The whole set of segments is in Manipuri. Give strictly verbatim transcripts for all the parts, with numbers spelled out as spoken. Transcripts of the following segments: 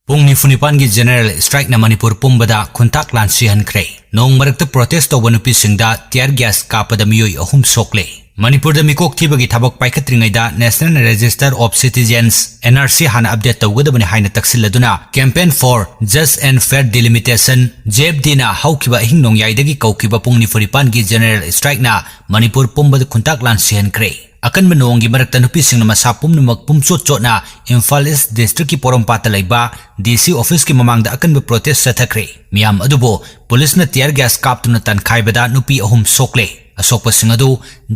ꯄꯨꯡ ꯅꯤꯐꯨ ꯅꯤꯄꯥꯟꯒꯤ general strikeꯅ ꯃꯅꯤꯄꯨꯔ ꯄꯨꯝꯕꯗ ꯈꯨꯟꯇꯥꯛ ꯂꯥꯟ ꯁꯤꯍꯟꯈ꯭ꯔꯦ꯫ ꯅꯣꯡ ꯃꯔꯛꯇ protest ꯇꯧꯕ ꯅꯨꯄꯤꯁꯤꯡꯗ tear gas ꯀꯥꯞꯄꯗ ꯃꯤꯑꯣꯏ ꯑꯍꯨꯝ ꯁꯣꯛꯂꯦ꯫ ꯃꯅꯤꯄꯨꯔꯗ ꯃꯤꯀꯣꯛ ꯊꯤꯕꯒꯤ ꯊꯕꯛ ꯄꯥꯏꯈꯠꯇ꯭ꯔꯤꯉꯩꯗ National Register of Citizens, NRC ꯍꯥꯟꯅ update ꯇꯧꯒꯗꯕꯅꯤ ꯍꯥꯏꯅ ꯇꯛꯁꯤꯜꯂꯗꯨꯅ Campaign for Just and Fair Delimitation, JFDꯅ ꯍꯧꯈꯤꯕ ꯑꯍꯤꯡ ꯅꯣꯡꯌꯥꯏꯗꯒꯤ ꯀꯧꯈꯤꯕ ꯄꯨꯡ ꯅꯤꯐꯨ ꯅꯤꯄꯥꯟꯒꯤ general strikeꯅ ꯃꯅꯤꯄꯨꯔ ꯄꯨꯝꯕꯗ ꯈꯨꯟꯇꯥꯛ ꯂꯥꯟ ꯁꯤꯍꯟꯈ꯭ꯔꯦ꯫ ꯑꯀꯟꯕ ꯅꯣꯡꯒꯤ ꯃꯔꯛꯇ ꯅꯨꯄꯤꯁꯤꯡꯅ ꯃꯁꯥ ꯄꯨꯝꯅꯃꯛ ꯄꯨꯝꯆꯣꯠ ꯆꯣꯠꯅ ꯏꯝꯐꯥꯜ East Districtꯀꯤ ꯄꯣꯔꯣꯝꯄꯥꯠꯇ ꯂꯩꯕ DC officeꯀꯤ ꯃꯃꯥꯡꯗ ꯑꯀꯟꯕ protest ꯆꯠꯊꯈ꯭ꯔꯦ꯫ ꯃꯤꯌꯥꯝ ꯑꯗꯨꯕꯨ ꯄꯨꯂꯤꯁꯅ tear gas ꯀꯥꯞꯇꯨꯅ ꯇꯥꯟꯈꯥꯏꯕꯗ ꯅꯨꯄꯤ ꯑꯍꯨꯝ ꯁꯣꯛꯂꯦ꯫ ꯑꯁꯣꯛꯄꯁꯤꯡ ꯑꯗꯨ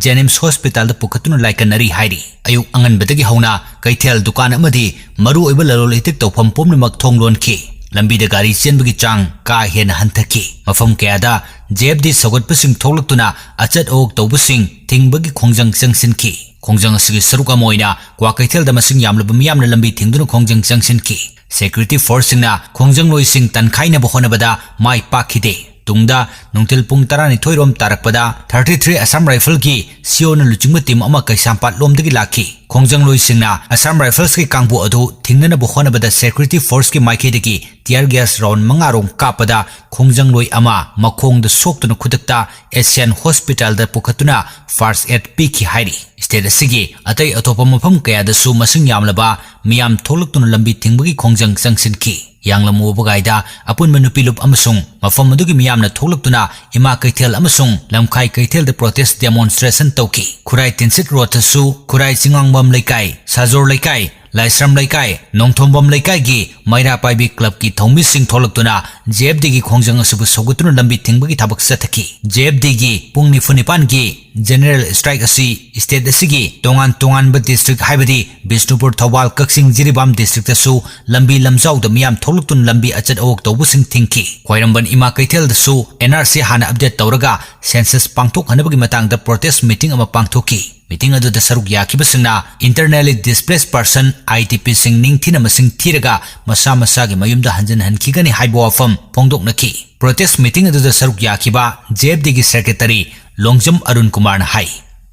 JNIMS hospitalꯗ ꯄꯨꯈꯠꯇꯨꯅ ꯂꯥꯏꯀꯠꯅꯔꯤ ꯍꯥꯏꯔꯤ꯫ ꯑꯌꯨꯛ ꯑꯉꯟꯕꯗꯒꯤ ꯍꯧꯅ ꯀꯩꯊꯦꯜ, ꯗꯨꯀꯥꯟ ꯑꯃꯗꯤ ꯃꯔꯨꯑꯣꯏꯕ ꯂꯂꯣꯟ ꯏꯇꯤꯛ ꯇꯧꯐꯝ ꯄꯨꯝꯅꯃꯛ ꯊꯣꯡ ꯂꯣꯟꯈꯤ꯫ ꯂꯝꯕꯤꯗ ꯒꯥꯔꯤ ꯆꯦꯟꯕꯒꯤ ꯆꯥꯡ ꯀꯥ ꯍꯦꯟꯅ ꯍꯟꯊꯈꯤ꯫ ꯃꯐꯝ ꯀꯌꯥꯗ JFD ꯁꯧꯒꯠꯄꯁꯤꯡ ꯊꯣꯛꯂꯛꯇꯨꯅ ꯑꯆꯠ ꯑꯋꯣꯛ ꯇꯧꯕꯁꯤꯡ ꯊꯤꯡꯕꯒꯤ ꯈꯣꯡꯖꯪ ꯆꯪꯁꯤꯟꯈꯤ꯫ ꯈꯣꯡꯖꯪ ꯑꯁꯤꯒꯤ ꯁꯔꯨꯛ ꯑꯃ ꯑꯣꯏꯅ ꯀ꯭ꯋꯥꯀꯩꯊꯦꯜꯗ ꯃꯁꯤꯡ ꯌꯥꯝꯂꯕ ꯃꯤꯌꯥꯝꯅ ꯂꯝꯕꯤ ꯊꯤꯡꯗꯨꯅ ꯈꯣꯡꯖꯪ ꯆꯪꯁꯤꯟꯈꯤ꯫ Security forceꯁꯤꯡꯅ ꯈꯣꯡꯖꯪꯂꯣꯏꯁꯤꯡ ꯇꯟꯈꯥꯏꯅꯕ ꯍꯣꯠꯅꯕꯗ ꯃꯥꯏ ꯄꯥꯛꯈꯤꯗꯦ꯫ ꯇꯨꯡꯗ ꯅꯨꯡꯊꯤꯜ ꯄꯨꯡ ꯇꯔꯥꯅꯤꯊꯣꯏ ꯔꯣꯝ ꯇꯥꯔꯛꯄꯗ thirty three Assam Riflesꯀꯤ COꯅ ꯂꯨꯆꯤꯡꯕ team ꯑꯃ ꯀꯩꯁꯥꯝꯄꯥꯠ ꯂꯣꯝꯗꯒꯤ ꯂꯥꯛꯈꯤ꯫ ꯈꯣꯡꯖꯪꯂꯣꯏꯁꯤꯡꯅ Assam Riflesꯀꯤ ꯀꯥꯡꯕꯨ ꯑꯗꯨ ꯊꯤꯡꯅꯅꯕ ꯍꯣꯠꯅꯕꯗ security forceꯀꯤ ꯃꯥꯏꯀꯩꯗꯒꯤ tear gas round ꯃꯉꯥ ꯔꯣꯝ ꯀꯥꯞꯄꯗ ꯈꯣꯡꯖꯪꯂꯣꯏ ꯑꯃ ꯃꯈꯣꯡꯗ ꯁꯣꯛꯇꯨꯅ ꯈꯨꯗꯛꯇ ASIAN hospitalꯗ ꯄꯨꯈꯠꯇꯨꯅ first aid ꯄꯤꯈꯤ ꯍꯥꯏꯔꯤ꯫ State ꯑꯁꯤꯒꯤ ꯑꯇꯩ ꯑꯇꯣꯞꯄ ꯃꯐꯝ ꯀꯌꯥꯗꯁꯨ ꯃꯁꯤꯡ ꯌꯥꯝꯂꯕ ꯃꯤꯌꯥꯝ ꯊꯣꯛꯂꯛꯇꯨꯅ ꯂꯝꯕꯤ ꯊꯤꯡꯕꯒꯤ ꯈꯣꯡꯖꯪ ꯆꯪꯁꯤꯟꯈꯤ꯫ ꯌꯥꯡꯂꯝ ꯋꯥꯕꯒꯥꯏꯗ ꯑꯄꯨꯟꯕ ꯅꯨꯄꯤ ꯂꯨꯞ ꯑꯃꯁꯨꯡ ꯃꯐꯝ ꯑꯗꯨꯒꯤ ꯃꯤꯌꯥꯝꯅ ꯊꯣꯛꯂꯛꯇꯨꯅ ꯏꯃꯥ ꯀꯩꯊꯦꯜ ꯑꯃꯁꯨꯡ ꯂꯝꯈꯥꯏ ꯀꯩꯊꯦꯜꯗ protest demonstration ꯇꯧꯈꯤ꯫ ꯈꯨꯔꯥꯏ ꯇꯤꯟꯁꯤꯠ roadꯇꯁꯨ ꯈꯨꯔꯥꯏ ꯆꯤꯡꯉꯥꯡꯕꯝ ꯂꯩꯀꯥꯏ, ꯁꯥꯖꯣꯔ ꯂꯩꯀꯥꯏ, ꯂꯥꯏꯁ꯭ꯔꯝ ꯂꯩꯀꯥꯏ, ꯅꯣꯡꯊꯣꯝꯕꯝ ꯂꯩꯀꯥꯏꯒꯤ ꯃꯩꯔꯥ ꯄꯥꯏꯕꯤ clubꯀꯤ ꯊꯧꯃꯤꯁꯤꯡ ꯊꯣꯛꯂꯛꯇꯨꯅ JFDꯒꯤ ꯈꯣꯡꯖꯪ ꯑꯁꯤꯕꯨ ꯁꯧꯒꯠꯇꯨꯅ ꯂꯝꯕꯤ ꯊꯤꯡꯕꯒꯤ ꯊꯕꯛ ꯆꯠꯊꯈꯤ꯫ JFDꯒꯤ ꯄꯨꯡ ꯅꯤꯐꯨ ꯅꯤꯄꯥꯟꯒꯤ general strike ꯑꯁꯤ state ꯑꯁꯤꯒꯤ ꯇꯣꯉꯥꯟ ꯇꯣꯉꯥꯟꯕ district ꯍꯥꯏꯕꯗꯤ ꯕꯤꯁꯅꯨꯄꯨꯔ, ꯊꯧꯕꯥꯜ, ꯀꯛꯆꯤꯡ, ꯖꯤꯔꯤꯕꯥꯝ districtꯇꯁꯨ ꯂꯝꯕꯤ ꯂꯝꯖꯥꯎꯗ ꯃꯤꯌꯥꯝ ꯊꯣꯛꯂꯛꯇꯨꯅ ꯂꯝꯕꯤ ꯑꯆꯠ ꯑꯋꯣꯛ ꯇꯧꯕꯁꯤꯡ ꯊꯤꯡꯈꯤ꯫ ꯈ꯭ꯋꯥꯏꯔꯝꯕꯟ ꯏꯃꯥ ꯀꯩꯊꯦꯜꯗꯁꯨ NRC ꯍꯥꯟꯅ update ꯇꯧꯔꯒ census ꯄꯥꯡꯊꯣꯛꯍꯟꯅꯕꯒꯤ ꯃꯇꯥꯡꯗ protest meeting ꯑꯃ ꯄꯥꯡꯊꯣꯛꯈꯤ꯫ Meeting ꯑꯗꯨꯗ ꯁꯔꯨꯛ ꯌꯥꯈꯤꯕꯁꯤꯡꯅ internally displaced person, IDPꯁꯤꯡ ꯅꯤꯡꯊꯤꯅ ꯃꯁꯤꯡ ꯊꯤꯔꯒ ꯃꯁꯥ ꯃꯁꯥꯒꯤ ꯃꯌꯨꯝꯗ ꯍꯟꯖꯤꯟꯍꯟꯈꯤꯒꯅꯤ ꯍꯥꯏꯕ ꯋꯥꯐꯝ ꯐꯣꯡꯗꯣꯛꯅꯈꯤ꯫ Protest meeting ꯑꯗꯨꯗ ꯁꯔꯨꯛ ꯌꯥꯈꯤꯕ JFDꯒꯤ secretary ꯂꯣꯡꯖꯝ ꯑꯔꯨꯟ ꯀꯨꯃꯥꯔꯅ ꯍꯥꯏ꯫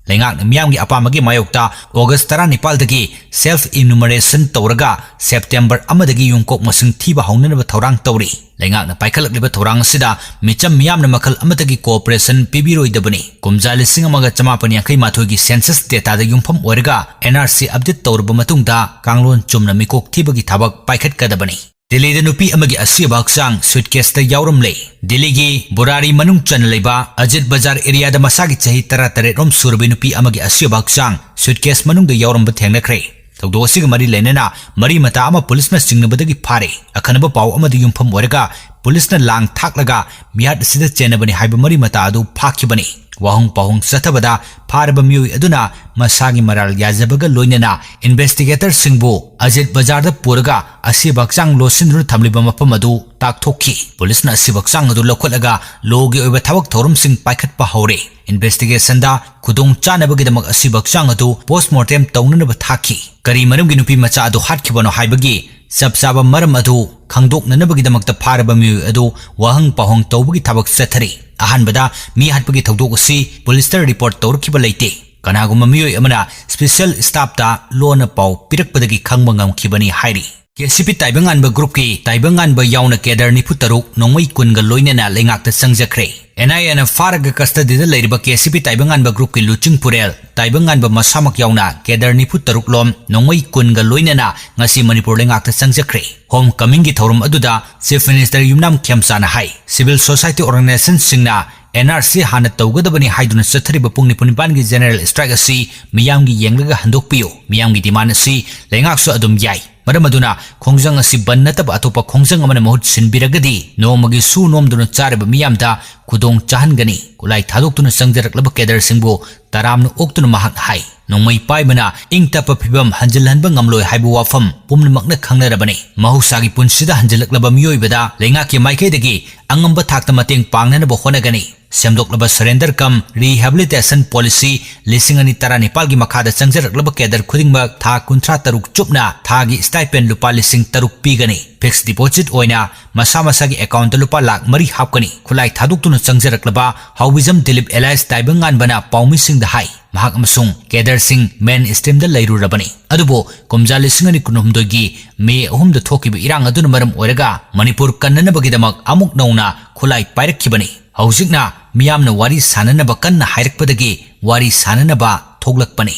ꯂꯩꯉꯥꯛꯅ ꯃꯤꯌꯥꯝꯒꯤ ꯑꯄꯥꯝꯕꯒꯤ ꯃꯥꯌꯣꯛꯇ August ꯇꯔꯥꯅꯤꯄꯥꯜꯗꯒꯤ self enumeration ꯇꯧꯔꯒ September ꯑꯃꯗꯒꯤ ꯌꯨꯝꯀꯣꯛ ꯃꯁꯤꯡ ꯊꯤꯕ ꯍꯧꯅꯅꯕ ꯊꯧꯔꯥꯡ ꯇꯧꯔꯤ꯫ ꯂꯩꯉꯥꯛꯅ ꯄꯥꯏꯈꯠꯂꯛꯂꯤꯕ ꯊꯧꯔꯥꯡ ꯑꯁꯤꯗ ꯃꯤꯆꯝ ꯃꯤꯌꯥꯝꯅ ꯃꯈꯜ ꯑꯃꯠꯇꯒꯤ cooperation ꯄꯤꯕꯤꯔꯣꯏꯗꯕꯅꯤ꯫ ꯀꯨꯝꯖꯥ ꯂꯤꯁꯤꯡ ꯑꯃꯒ ꯆꯃꯥꯄꯟ ꯌꯥꯡꯈꯩ ꯃꯥꯊꯣꯏꯒꯤ census dataꯗ ꯌꯨꯝꯐꯝ ꯑꯣꯏꯔꯒ N R C update ꯇꯧꯔꯕ ꯃꯇꯨꯡꯗ ꯀꯥꯡꯂꯣꯟ ꯆꯨꯝꯅ ꯃꯤꯀꯣꯛ ꯊꯤꯕꯒꯤ ꯊꯕꯛ ꯄꯥꯏꯈꯠꯀꯗꯕꯅꯤ꯫ ꯗꯤꯜꯂꯤꯗ ꯅꯨꯄꯤ ꯑꯃꯒꯤ ꯑꯁꯤꯕ ꯍꯛꯆꯥꯡ suitcaseꯇ ꯌꯥꯎꯔꯝꯂꯦ꯫ ꯗꯤꯜꯂꯤꯒꯤ ꯕꯨꯔꯥꯔꯤ ꯃꯅꯨꯡ ꯆꯟꯅ ꯂꯩꯕ ꯑꯖꯤꯠ ꯕꯖꯥꯔ areaꯗ ꯃꯁꯥꯒꯤ ꯆꯍꯤ ꯇꯔꯥꯇꯔꯦꯠ ꯔꯣꯝ ꯁꯨꯔꯕꯤ ꯅꯨꯄꯤ ꯑꯃꯒꯤ ꯑꯁꯤꯕ ꯍꯛꯆꯥꯡ suitcase ꯃꯅꯨꯡꯗ ꯌꯥꯎꯔꯝꯕ ꯊꯦꯡꯅꯈ꯭ꯔꯦ꯫ ꯊꯧꯗꯣꯛ ꯑꯁꯤꯒ ꯃꯔꯤ ꯂꯩꯅꯅ ꯃꯔꯤ ꯃꯇꯥ ꯑꯃ ꯄꯨꯂꯤꯁꯅ ꯆꯤꯡꯅꯕꯗꯒꯤ ꯐꯥꯔꯦ꯫ ꯑꯈꯟꯅꯕ ꯄꯥꯎ ꯑꯃꯗ ꯌꯨꯝꯐꯝ ꯑꯣꯏꯔꯒ ꯄꯨꯂꯤꯁꯅ ꯂꯥꯡ ꯊꯥꯛꯂꯒ ꯃꯤꯍꯥꯠ ꯑꯁꯤꯗ ꯆꯦꯟꯅꯕꯅꯤ ꯍꯥꯏꯕ ꯃꯔꯤ ꯃꯇꯥ ꯑꯗꯨ ꯐꯥꯈꯤꯕꯅꯤ꯫ ꯋꯥꯍꯪ ꯄꯥꯎꯍꯪ ꯆꯠꯊꯕꯗ ꯐꯥꯔꯕ ꯃꯤꯑꯣꯏ ꯑꯗꯨꯅ ꯃꯁꯥꯒꯤ ꯃꯔꯥꯜ ꯌꯥꯖꯕꯒ ꯂꯣꯏꯅꯅ investigatorꯁꯤꯡꯕꯨ ꯑꯖꯤꯠ ꯕꯖꯥꯔꯗ ꯄꯨꯔꯒ ꯑꯁꯤꯕ ꯍꯛꯆꯥꯡ ꯂꯣꯠꯁꯤꯟꯗꯨꯅ ꯊꯝꯂꯤꯕ ꯃꯐꯝ ꯑꯗꯨ ꯇꯥꯛꯊꯣꯛꯈꯤ꯫ ꯄꯨꯂꯤꯁꯅ ꯑꯁꯤꯕ ꯍꯛꯆꯥꯡ ꯑꯗꯨ ꯂꯧꯈꯠꯂꯒ lawꯒꯤ ꯑꯣꯏꯕ ꯊꯕꯛ ꯊꯧꯔꯝꯁꯤꯡ ꯄꯥꯏꯈꯠꯄ ꯍꯧꯔꯦ꯫ Investigationꯗ ꯈꯨꯗꯣꯡ ꯆꯥꯅꯕꯒꯤꯗꯃꯛ ꯑꯁꯤꯕ ꯍꯛꯆꯥꯡ ꯑꯗꯨ postmortem ꯇꯧꯅꯅꯕ ꯊꯥꯈꯤ꯫ ꯀꯔꯤ ꯃꯔꯝꯒꯤ ꯅꯨꯄꯤ ꯃꯆꯥ ꯑꯗꯨ ꯍꯥꯠꯈꯤꯕꯅꯣ ꯍꯥꯏꯕꯒꯤ ꯆꯞ ꯆꯥꯕ ꯃꯔꯝ ꯑꯗꯨ ꯈꯪꯗꯣꯛꯅꯅꯕꯒꯤꯗꯃꯛꯇ ꯐꯥꯔꯕ ꯃꯤꯑꯣꯏ ꯑꯗꯨ ꯋꯥꯍꯪ ꯄꯥꯎꯍꯪ ꯇꯧꯕꯒꯤ ꯊꯕꯛ ꯆꯠꯊꯔꯤ꯫ ꯑꯍꯥꯟꯕꯗ ꯃꯤ ꯍꯥꯠꯄꯒꯤ ꯊꯧꯗꯣꯛ ꯑꯁꯤ ꯄꯨꯂꯤꯁꯇ report ꯇꯧꯔꯛꯈꯤꯕ ꯂꯩꯇꯦ꯫ ꯀꯅꯥꯒꯨꯝꯕ ꯃꯤꯑꯣꯏ ꯑꯃꯅ special staffꯇ ꯂꯣꯟꯅ ꯄꯥꯎ ꯄꯤꯔꯛꯄꯗꯒꯤ ꯈꯪꯕ ꯉꯝꯈꯤꯕꯅꯤ ꯍꯥꯏꯔꯤ꯫ KCP ꯇꯥꯏꯕꯪꯉꯥꯟꯕ groupꯀꯤ ꯇꯥꯏꯕꯪꯉꯥꯟꯕ ꯌꯥꯎꯅ cadre ꯅꯤꯐꯨ ꯇꯔꯨꯛ ꯅꯣꯡꯃꯩ ꯀꯨꯟꯒ ꯂꯣꯏꯅꯅ ꯂꯩꯉꯥꯛꯇ ꯆꯪꯖꯈ꯭ꯔꯦ꯫ NIAꯅ ꯐꯥꯔꯒ custodyꯗ ꯂꯩꯔꯤꯕ KCP ꯇꯥꯏꯕꯪꯉꯥꯟꯕ groupꯀꯤ ꯂꯨꯆꯤꯡ ꯄꯨꯔꯦꯜ ꯇꯥꯏꯕꯪꯉꯥꯟꯕ ꯃꯁꯥꯃꯛ ꯌꯥꯎꯅ cadre ꯅꯤꯐꯨ ꯇꯔꯨꯛ ꯂꯣꯝ ꯅꯣꯡꯃꯩ ꯀꯨꯟꯒ ꯂꯣꯏꯅꯅ ꯉꯁꯤ ꯃꯅꯤꯄꯨꯔ ꯂꯩꯉꯥꯛꯇ ꯆꯪꯖꯈ꯭ꯔꯦ꯫ Homecomingꯒꯤ ꯊꯧꯔꯝ ꯑꯗꯨꯗ Chief Minister ꯌꯨꯝꯅꯥꯝ ꯈꯦꯝꯆꯥꯅ ꯍꯥꯏ, civil society organizationꯁꯤꯡꯅ NRC ꯍꯥꯟꯅ ꯇꯧꯒꯗꯕꯅꯤ ꯍꯥꯏꯗꯨꯅ ꯆꯠꯊꯔꯤꯕ ꯄꯨꯡ ꯅꯤꯐꯨ ꯅꯤꯄꯥꯟꯒꯤ general strike ꯑꯁꯤ ꯃꯤꯌꯥꯝꯒꯤ ꯌꯦꯡꯂꯒ ꯍꯟꯗꯣꯛꯄꯤꯌꯨ꯫ ꯃꯤꯌꯥꯝꯒꯤ demand ꯑꯁꯤ ꯂꯩꯉꯥꯛꯁꯨ ꯑꯗꯨꯝ ꯌꯥꯏ꯫ ꯃꯔꯝ ꯑꯗꯨꯅ ꯈꯣꯡꯖꯪ ꯑꯁꯤ ꯕꯟ ꯅꯠꯇꯕ ꯑꯇꯣꯞꯄ ꯈꯣꯡꯖꯪ ꯑꯃꯅ ꯃꯍꯨꯠ ꯁꯤꯟꯕꯤꯔꯒꯗꯤ ꯅꯣꯡꯃꯒꯤ ꯁꯨ ꯅꯣꯝꯗꯨꯅ ꯆꯥꯔꯤꯕ ꯃꯤꯌꯥꯝꯗ ꯈꯨꯗꯣꯡ ꯆꯥꯍꯟꯒꯅꯤ꯫ ꯈꯨꯠꯂꯥꯏ ꯊꯥꯗꯣꯛꯇꯨꯅ ꯆꯪꯖꯔꯛꯂꯕ cadreꯁꯤꯡꯕꯨ ꯇꯔꯥꯝꯅ ꯑꯣꯛꯇꯨꯅ ꯃꯍꯥꯛꯅ ꯍꯥꯏ, ꯅꯣꯡꯃꯩ ꯄꯥꯏꯕꯅ ꯏꯪ ꯇꯞꯄ ꯐꯤꯕꯝ ꯍꯟꯖꯤꯜꯍꯟꯕ ꯉꯝꯂꯣꯏ ꯍꯥꯏꯕ ꯋꯥꯐꯝ ꯄꯨꯝꯅꯃꯛꯅ ꯈꯪꯅꯔꯕꯅꯤ꯫ ꯃꯍꯧꯁꯥꯒꯤ ꯄꯨꯟꯁꯤꯗ ꯍꯟꯖꯤꯜꯂꯛꯂꯕ ꯃꯤꯑꯣꯏꯕꯗ ꯂꯩꯉꯥꯛꯀꯤ ꯃꯥꯏꯀꯩꯗꯒꯤ ꯑꯉꯝꯕ ꯊꯥꯛꯇ ꯃꯇꯦꯡ ꯄꯥꯡꯅꯅꯕ ꯍꯣꯠꯅꯒꯅꯤ꯫ ꯁꯦꯝꯗꯣꯛꯂꯕ surrender cum rehabilitation policy ꯂꯤꯁꯤꯡ ꯑꯅꯤ ꯇꯔꯥꯅꯤꯄꯥꯜꯒꯤ ꯃꯈꯥꯗ ꯆꯪꯖꯔꯛꯂꯕ cadre ꯈꯨꯗꯤꯡꯃꯛ ꯊꯥ ꯀꯨꯟꯊ꯭ꯔꯥ ꯇꯔꯨꯛ ꯆꯨꯞꯅ ꯊꯥꯒꯤ stipend ꯂꯨꯄꯥ ꯂꯤꯁꯤꯡ ꯇꯔꯨꯛ ꯄꯤꯒꯅꯤ꯫ Fixed deposit ꯑꯣꯏꯅ ꯃꯁꯥ ꯃꯁꯥꯒꯤ accountꯇ ꯂꯨꯄꯥ ꯂꯥꯈ ꯃꯔꯤ ꯍꯥꯞꯀꯅꯤ꯫ ꯈꯨꯠꯂꯥꯏ ꯊꯥꯗꯣꯛꯇꯨꯅ ꯆꯪꯖꯔꯛꯂꯕ Howitzer Dilip alias ꯇꯥꯏꯕꯪꯉꯥꯟꯕꯅ ꯄꯥꯎꯃꯤꯁꯤꯡꯗ ꯍꯥꯏ, ꯃꯍꯥꯛ ꯑꯃꯁꯨꯡ ꯀꯦꯗꯔꯁꯤꯡ ꯃꯦꯟ ꯁ꯭ꯇ꯭ꯔꯤꯝꯗ ꯂꯩꯔꯨꯔꯕꯅꯤ꯫ ꯑꯗꯨꯕꯨ ꯀꯨꯝꯖꯥ ꯂꯤꯁꯤꯡ ꯑꯅꯤ ꯀꯨꯟꯍꯨꯝꯗꯣꯏꯒꯤ ꯃꯦ ꯑꯍꯨꯝꯗ ꯊꯣꯛꯈꯤꯕ ꯏꯔꯥꯡ ꯑꯗꯨꯅ ꯃꯔꯝ ꯑꯣꯏꯔꯒ ꯃꯅꯤꯄꯨꯔ ꯀꯟꯅꯅꯕꯒꯤꯗꯃꯛ ꯑꯃꯨꯛ ꯅꯧꯅ ꯈꯨꯠꯂꯥꯏ ꯄꯥꯏꯔꯛꯈꯤꯕꯅꯤ꯫ ꯍꯧꯖꯤꯛꯅ ꯃꯤꯌꯥꯝꯅ ꯋꯥꯔꯤ ꯁꯥꯅꯅꯕ ꯀꯟꯅ ꯍꯥꯏꯔꯛꯄꯗꯒꯤ ꯋꯥꯔꯤ ꯁꯥꯅꯅꯕ ꯊꯣꯛꯂꯛꯄꯅꯤ꯫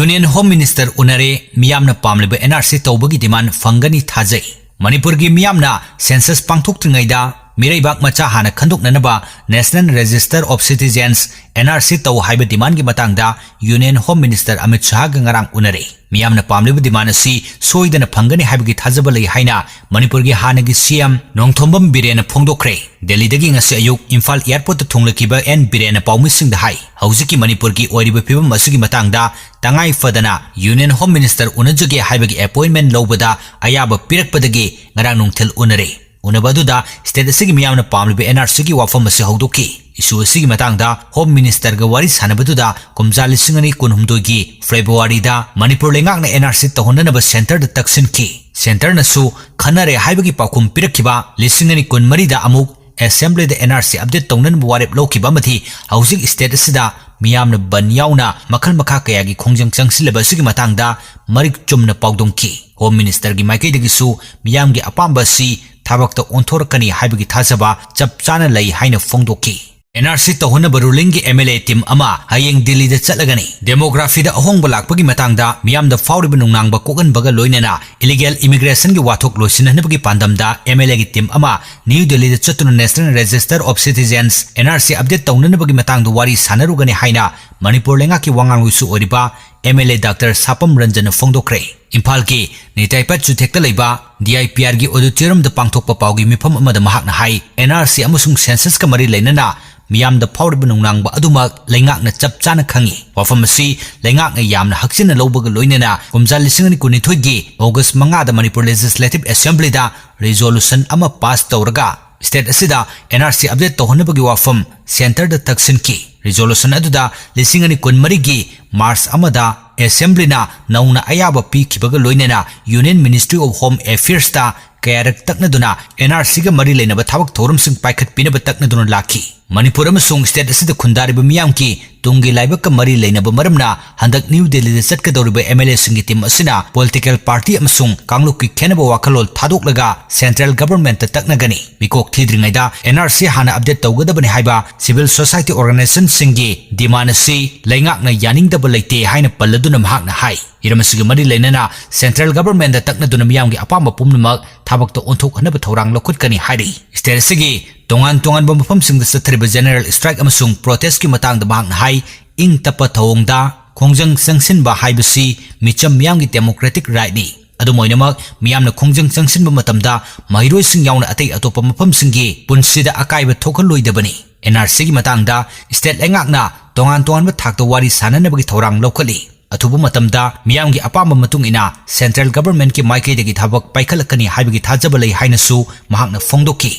Union Home Minister ꯎꯅꯔꯦ, ꯃꯤꯌꯥꯝꯅ ꯄꯥꯝꯂꯤꯕ N R C ꯇꯧꯕꯒꯤ demand ꯐꯪꯒꯅꯤ ꯊꯥꯖꯩ꯫ ꯃꯅꯤꯄꯨꯔꯒꯤ ꯃꯤꯌꯥꯝꯅ census ꯄꯥꯡꯊꯣꯛꯇ꯭ꯔꯤꯉꯩꯗ ꯃꯤꯔꯩꯕꯥꯛ ꯃꯆꯥ ꯍꯥꯟꯅ ꯈꯟꯗꯣꯛꯅꯅꯕ National Register of Citizens, N R C ꯇꯧ ꯍꯥꯏꯕ demandꯒꯤ ꯃꯇꯥꯡꯗ Union Home Minister ꯑꯃꯤꯠ ꯁꯥꯍꯒ ꯉꯔꯥꯡ ꯎꯅꯔꯦ꯫ ꯃꯤꯌꯥꯝꯅ ꯄꯥꯝꯂꯤꯕ demand ꯑꯁꯤ ꯁꯣꯏꯗꯅ ꯐꯪꯒꯅꯤ ꯍꯥꯏꯕꯒꯤ ꯊꯥꯖꯕ ꯂꯩ ꯍꯥꯏꯅ ꯃꯅꯤꯄꯨꯔꯒꯤ ꯍꯥꯟꯅꯒꯤ C M ꯅꯣꯡꯊꯣꯝꯕꯝ ꯕꯤꯔꯦꯟꯅ ꯐꯣꯡꯗꯣꯛꯈ꯭ꯔꯦ꯫ ꯗꯦꯜꯂꯤꯗꯒꯤ ꯉꯁꯤ ꯑꯌꯨꯛ ꯏꯝꯐꯥꯜ airportꯇ ꯊꯨꯡꯂꯈꯤꯕ ꯑꯦꯟ ꯕꯤꯔꯦꯟꯅ ꯄꯥꯎꯃꯤꯁꯤꯡꯗ ꯍꯥꯏ, ꯍꯧꯖꯤꯛꯀꯤ ꯃꯅꯤꯄꯨꯔꯒꯤ ꯑꯣꯏꯔꯤꯕ ꯐꯤꯕꯝ ꯑꯁꯤꯒꯤ ꯃꯇꯥꯡꯗ ꯇꯉꯥꯏ ꯐꯗꯅ Union Home Minister ꯎꯅꯖꯒꯦ ꯍꯥꯏꯕꯒꯤ appointment ꯂꯧꯕꯗ ꯑꯌꯥꯕ ꯄꯤꯔꯛꯄꯗꯒꯤ ꯉꯔꯥꯡ ꯅꯨꯡꯊꯤꯜ ꯎꯅꯔꯦ꯫ ꯎꯅꯕ ꯑꯗꯨꯗ state ꯑꯁꯤꯒꯤ ꯃꯤꯌꯥꯝꯅ ꯄꯥꯝꯂꯤꯕ N R Cꯒꯤ ꯋꯥꯐꯝ ꯑꯁꯤ ꯍꯧꯗꯣꯛꯈꯤ꯫ Issue ꯑꯁꯤꯒꯤ ꯃꯇꯥꯡꯗ Home Ministerꯒ ꯋꯥꯔꯤ ꯁꯥꯟꯅꯕꯗꯨꯗ ꯀꯨꯝꯖꯥ ꯂꯤꯁꯤꯡ ꯑꯅꯤ ꯀꯨꯟꯍꯨꯝꯗꯣꯏꯒꯤ Februaryꯗ ꯃꯅꯤꯄꯨꯔ ꯂꯩꯉꯥꯛꯅ N R C ꯇꯧꯍꯟꯅꯅꯕ centreꯗ ꯇꯛꯁꯤꯟꯈꯤ꯫ Centreꯅꯁꯨ ꯈꯟꯅꯔꯦ ꯍꯥꯏꯕꯒꯤ ꯄꯥꯎꯈꯨꯝ ꯄꯤꯔꯛꯈꯤꯕ ꯂꯤꯁꯤꯡ ꯑꯅꯤ ꯀꯨꯟꯃꯔꯤꯗ ꯑꯃꯨꯛ Assemblyꯗ N R C update ꯇꯧꯅꯅꯕ ꯋꯥꯔꯦꯞ ꯂꯧꯈꯤꯕ ꯑꯃꯗꯤ ꯍꯧꯖꯤꯛ state ꯑꯁꯤꯗ ꯃꯤꯌꯥꯝꯅ ꯕꯟ ꯌꯥꯎꯅ ꯃꯈꯜ ꯃꯈꯥ ꯀꯌꯥꯒꯤ ꯈꯣꯡꯖꯪ ꯆꯪꯁꯤꯜꯂꯤꯕ ꯑꯁꯤꯒꯤ ꯃꯇꯥꯡꯗ ꯃꯔꯤꯛ ꯆꯨꯝꯅ ꯄꯥꯎꯗꯝꯈꯤ꯫ Home Ministerꯒꯤ ꯃꯥꯏꯀꯩꯗꯒꯤꯁꯨ ꯃꯤꯌꯥꯝꯒꯤ ꯑꯄꯥꯝꯕ ꯑꯁꯤ ꯊꯕꯛꯇ ꯑꯣꯟꯊꯣꯔꯛꯀꯅꯤ ꯍꯥꯏꯕꯒꯤ ꯊꯥꯖꯕ ꯆꯞ ꯆꯥꯅ ꯂꯩ ꯍꯥꯏꯅ ꯐꯣꯡꯗꯣꯛꯈꯤ꯫ N R C ꯇꯧꯍꯟꯅꯕ rulingꯒꯤ M L A team ꯑꯃ ꯍꯌꯦꯡ ꯗꯤꯜꯂꯤꯗ ꯆꯠꯂꯒꯅꯤ꯫ Demographyꯗ ꯑꯍꯣꯡꯕ ꯂꯥꯛꯄꯒꯤ ꯃꯇꯥꯡꯗ ꯃꯤꯌꯥꯝꯗ ꯐꯥꯎꯔꯤꯕ ꯅꯨꯡꯅꯥꯡꯕ ꯀꯣꯛꯍꯟꯕꯒ ꯂꯣꯏꯅꯅ illegal immigrationꯒꯤ ꯋꯥꯊꯣꯛ ꯂꯣꯏꯁꯤꯟꯅꯅꯕꯒꯤ ꯄꯥꯟꯗꯝꯗ M L Aꯒꯤ team ꯑꯃ New Delhiꯗ ꯆꯠꯇꯨꯅ National Register of Citizens, N R C update ꯇꯧꯅꯅꯕꯒꯤ ꯃꯇꯥꯡꯗ ꯋꯥꯔꯤ ꯁꯥꯟꯅꯔꯨꯒꯅꯤ ꯍꯥꯏꯅ ꯃꯅꯤꯄꯨꯔ ꯂꯩꯉꯥꯛꯀꯤ ꯋꯥꯉꯥꯡꯂꯣꯏꯁꯨ ꯑꯣꯏꯔꯤꯕ M L A Doctor ꯁꯥꯄꯝ ꯔꯟꯖꯟꯅ ꯐꯣꯡꯗꯣꯛꯈ꯭ꯔꯦ꯫ ꯏꯝꯐꯥꯜꯒꯤ ꯅꯤꯇꯥꯏ ꯄꯠ ꯆꯨꯊꯦꯛꯇ ꯂꯩꯕ D I P Rꯒꯤ auditoriumꯗ ꯄꯥꯡꯊꯣꯛꯄ ꯄꯥꯎꯒꯤ ꯃꯤꯐꯝ ꯑꯃꯗ ꯃꯍꯥꯛꯅ ꯍꯥꯏ, N R C ꯑꯃꯁꯨꯡ censusꯀ ꯃꯔꯤ ꯂꯩꯅꯅ ꯃꯤꯌꯥꯝꯗ ꯐꯥꯎꯔꯤꯕ ꯅꯨꯡꯅꯥꯡꯕ ꯑꯗꯨꯃꯛ ꯂꯩꯉꯥꯛꯅ ꯆꯞ ꯆꯥꯅ ꯈꯪꯏ꯫ ꯋꯥꯐꯝ ꯑꯁꯤ ꯂꯩꯉꯥꯛꯅ ꯌꯥꯝꯅ ꯍꯛꯆꯤꯟꯅ ꯂꯧꯕꯒ ꯂꯣꯏꯅꯅ ꯀꯨꯝꯖꯥ ꯂꯤꯁꯤꯡ ꯑꯅꯤ ꯀꯨꯟꯅꯤꯊꯣꯏꯒꯤ August ꯃꯉꯥꯗ ꯃꯅꯤꯄꯨꯔ Legislative Assemblyꯗ resolution ꯑꯃ pass ꯇꯧꯔꯒ state ꯑꯁꯤꯗ N R C update ꯇꯧꯍꯟꯅꯕꯒꯤ ꯋꯥꯐꯝ centreꯗ ꯇꯛꯁꯤꯟꯈꯤ꯫ Resolution ꯑꯗꯨꯗ ꯂꯤꯁꯤꯡ ꯑꯅꯤ ꯀꯨꯟꯃꯔꯤꯒꯤ March ꯑꯃꯗ Assemblyꯅ ꯅꯧꯅ ꯑꯌꯥꯕ ꯄꯤꯈꯤꯕꯒ ꯂꯣꯏꯅꯅ Union Ministry of Home Affairsꯇ ꯀꯌꯥꯔꯛ ꯇꯛꯅꯗꯨꯅ N R Cꯒ ꯃꯔꯤ ꯂꯩꯅꯕ ꯊꯕꯛ ꯊꯧꯔꯝꯁꯤꯡ ꯄꯥꯏꯈꯠꯄꯤꯅꯕ ꯇꯛꯅꯗꯨꯅ ꯂꯥꯛꯈꯤ꯫ ꯃꯅꯤꯄꯨꯔ ꯑꯃꯁꯨꯡ state ꯑꯁꯤꯗ ꯈꯨꯟꯗꯥꯔꯤꯕ ꯃꯤꯌꯥꯝꯒꯤ ꯇꯨꯡꯒꯤ ꯂꯥꯏꯕꯛꯀ ꯃꯔꯤ ꯂꯩꯅꯕ ꯃꯔꯝꯅ ꯍꯟꯗꯛ ꯅ꯭ꯌꯨ ꯗꯦꯜꯂꯤꯗ ꯆꯠꯀꯗꯧꯔꯤꯕ MLAꯁꯤꯡꯒꯤ team ꯑꯁꯤꯅ political party ꯑꯃꯁꯨꯡ ꯀꯥꯡꯂꯨꯞꯀꯤ ꯈꯦꯟꯅꯕ ꯋꯥꯈꯜꯂꯣꯟ ꯊꯥꯗꯣꯛꯂꯒ central governmentꯇ ꯇꯛꯅꯒꯅꯤ꯫ ꯃꯤꯀꯣꯛ ꯊꯤꯗ꯭ꯔꯤꯉꯩꯗ NRC ꯍꯥꯟꯅ update ꯇꯧꯒꯗꯕꯅꯤ ꯍꯥꯏꯕ civil society organizationꯁꯤꯡꯒꯤ demand ꯑꯁꯤ ꯂꯩꯉꯥꯛꯅ ꯌꯥꯅꯤꯡꯗꯕ ꯂꯩꯇꯦ ꯍꯥꯏꯅ ꯄꯜꯂꯗꯨꯅ ꯃꯍꯥꯛꯅ ꯍꯥꯏ꯫ ꯍꯤꯔꯝ ꯑꯁꯤꯒ ꯃꯔꯤ ꯂꯩꯅꯅ central governmentꯇ ꯇꯛꯅꯗꯨꯅ ꯃꯤꯌꯥꯝꯒꯤ ꯑꯄꯥꯝꯕ ꯄꯨꯝꯅꯃꯛ ꯊꯕꯛꯇ ꯑꯣꯟꯊꯣꯛꯍꯟꯅꯕ ꯊꯧꯔꯥꯡ ꯂꯧꯈꯠꯀꯅꯤ ꯍꯥꯏꯔꯤ꯫ State ꯑꯁꯤꯒꯤ ꯇꯣꯉꯥꯟ ꯇꯣꯉꯥꯟꯕ ꯃꯐꯝꯁꯤꯡꯗ ꯆꯠꯊꯔꯤꯕ general strike ꯑꯃꯁꯨꯡ protestꯀꯤ ꯃꯇꯥꯡꯗ ꯃꯍꯥꯛꯅ ꯍꯥꯏ, ꯏꯪ ꯇꯞꯄ ꯊꯧꯑꯣꯡꯗ ꯈꯣꯡꯖꯪ ꯆꯪꯁꯤꯟꯕ ꯍꯥꯏꯕꯁꯤ ꯃꯤꯆꯝ ꯃꯤꯌꯥꯝꯒꯤ democratic rightꯅꯤ꯫ ꯑꯗꯨꯝ ꯑꯣꯏꯅꯃꯛ, ꯃꯤꯌꯥꯝꯅ ꯈꯣꯡꯖꯪ ꯆꯪꯁꯤꯟꯕ ꯃꯇꯝꯗ ꯃꯍꯩꯔꯣꯏꯁꯤꯡ ꯌꯥꯎꯅ ꯑꯇꯩ ꯑꯇꯣꯞꯄ ꯃꯐꯝꯁꯤꯡꯒꯤ ꯄꯨꯟꯁꯤꯗ ꯑꯀꯥꯏꯕ ꯊꯣꯛꯍꯜꯂꯣꯏꯗꯕꯅꯤ꯫ NRCꯒꯤ ꯃꯇꯥꯡꯗ state ꯂꯩꯉꯥꯛꯅ ꯇꯣꯉꯥꯟ ꯇꯣꯉꯥꯟꯕ ꯊꯥꯛꯇ ꯋꯥꯔꯤ ꯁꯥꯅꯅꯕꯒꯤ ꯊꯧꯔꯥꯡ ꯂꯧꯈꯠꯂꯤ꯫ ꯑꯊꯨꯕ ꯃꯇꯝꯗ ꯃꯤꯌꯥꯝꯒꯤ ꯑꯄꯥꯝꯕ ꯃꯇꯨꯡ ꯏꯟꯅ central governmentꯀꯤ ꯃꯥꯏꯀꯩꯗꯒꯤ ꯊꯕꯛ ꯄꯥꯏꯈꯠꯂꯛꯀꯅꯤ ꯍꯥꯏꯕꯒꯤ ꯊꯥꯖꯕ ꯂꯩ ꯍꯥꯏꯅꯁꯨ ꯃꯍꯥꯛꯅ ꯐꯣꯡꯗꯣꯛꯈꯤ꯫